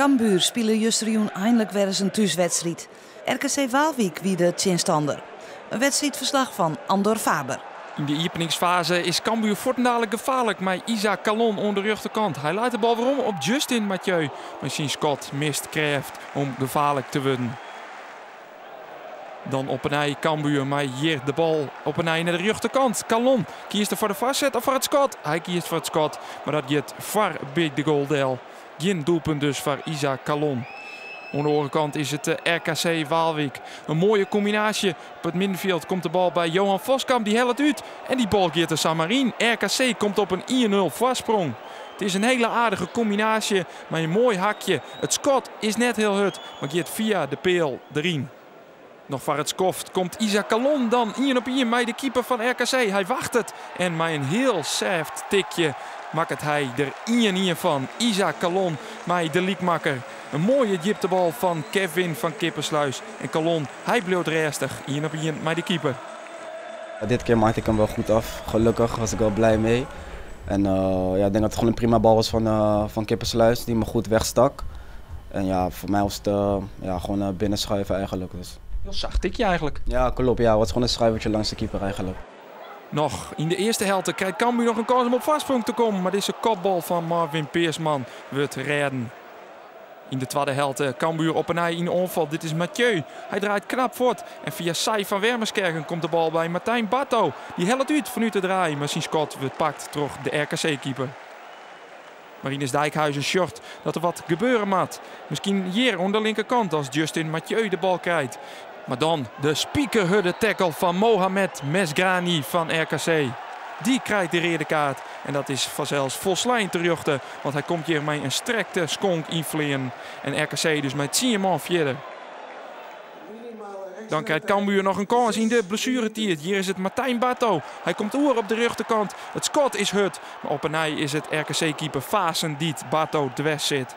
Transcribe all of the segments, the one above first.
Cambuur spile justerjûn einlik wer ris in thúswedstriid. RKC Waalwyk wie de tsjinstanner. In wedstriidferslach fan Andor Faber. Yn de iepeningsfaze is Cambuur fuortendalik gefaarlik mei Isaac Calon oan de rjochterkant. Hy leit de bal werom op Justin Mathieu, mar syn skot mist krêft om gefaarlik te wurden. Dan op 'e nij Cambuur mei hjir de bal op 'e nij nei de rjochterkant. Calon kiest der foar de foarset of foar it skot? Hy kiest foar it skot, mar dat giet foarby de goal del. Gjin doelpunt dus foar Isaac Calon. Oan de oare kant is it RKC Waalwyk. In moaie kombinaasje. Op it middenfjild komt de bal by Johan Voskamp, dy hellet út en dy bal giet der samar yn. RKC komt op in 1-0 foarsprong. It is in hiele aardige kombinaasje mei in moai hakje. It skot is net hiel hurd, mar giet fia de peal deryn. Noch foar it skoft komt Isaac Calon dan ien op ien mei de keeper fan RKC. Hy wachtet en mei in hiel sêft tikje makket hy der 1-1 fan. Isaac Calon mei de lykmakker. In moaie djiptebal fan Kevin van Kippersluis. En Calon, hy bliuwt rêstich ien op ien mei de keeper. Dit keer maakte ik hem wel goed af. Gelukkig was ik wel blij mee. En ja, ik denk dat het gewoon een prima bal was van Kippersluis die me goed wegstak. En ja, voor mij was het ja, gewoon binnenschuiven eigenlijk. Dus. Hiel sacht tikje eigentlik. Ja, klopt. Ja, het was gewoon een schuivertje langs de keeper eigenlijk. Noch yn de earste helte krijt Cambuur noch in kâns om op foarsprong te kommen, mar dizze kopbal fan Marvin Peersman wurdt rêden. Yn de twadde helte Cambuur op 'e nij yn de oanfal. Dit is Mathieu. Hy draait knap fuort en fia Sai van Wermeskerken komt de bal by Martijn Barto. Dy hellet út fanút de draai, mar syn skot wurdt pakt troch de RKC-keeper. Marinus Dijkhuizen sjocht dat der wat gebeure moat. Miskien hjir oan de linkerkant as Justin Mathieu de bal krijt. Mar dan de spikerhurde tackle fan Mohamed Mesgrani fan RKC. Dy krijt de reade kaart en dat is fansels folslein terjochte, want hy komt hjir mei in strekte skonk ynfleanen. En RKC dus mei tsien man fierder. Dan krijt Cambuur noch in kâns yn de blessueretiid. Hjir is it Martijn Barto. Hy komt oer op de rjochterkant. It skot is hurd, mar op 'e nij is it RKC-keeper Vaessen dy't Barto dwers sit.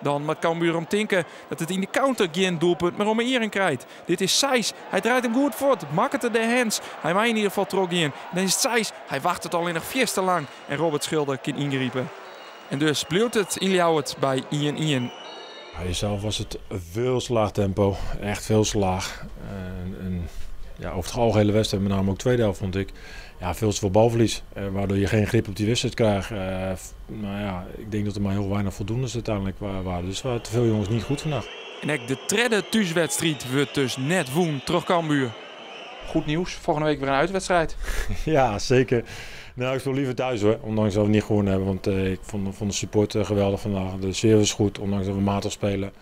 Dan moat Cambuur om tinke dat it yn de counter gjin doelpunt mear om 'e earen krijt. Dit is Seys. Hy draait him goed fuort, makket er de hands. Hy mei yn ieder gefal trochgean. Dan is it Seys. Hy wachtet allinnich fierste lang en Robert Schilder kin yngripe. En dus bliuwt it yn Ljouwert by 1-1. Zelf was het veel te laag tempo, echt veel te laag. En ja, over het algehele wedstrijd, met name ook tweede helft vond ik, ja, veel te veel balverlies. Waardoor je geen grip op die wedstrijd krijgt. Nou ja, ik denk dat er maar heel weinig voldoendes uiteindelijk waren. Dus waren te veel jongens niet goed vandaag. En ek de tredde thúswedstriid wurdt dus net wûn troch Cambuur. Goed nieuws, volgende week weer een uitwedstrijd. Ja, zeker. Nou, ik speel liever thuis hoor, ondanks dat we niet gewonnen hebben. Want ik vond de support geweldig vandaag. De sfeer was goed, ondanks dat we matig spelen.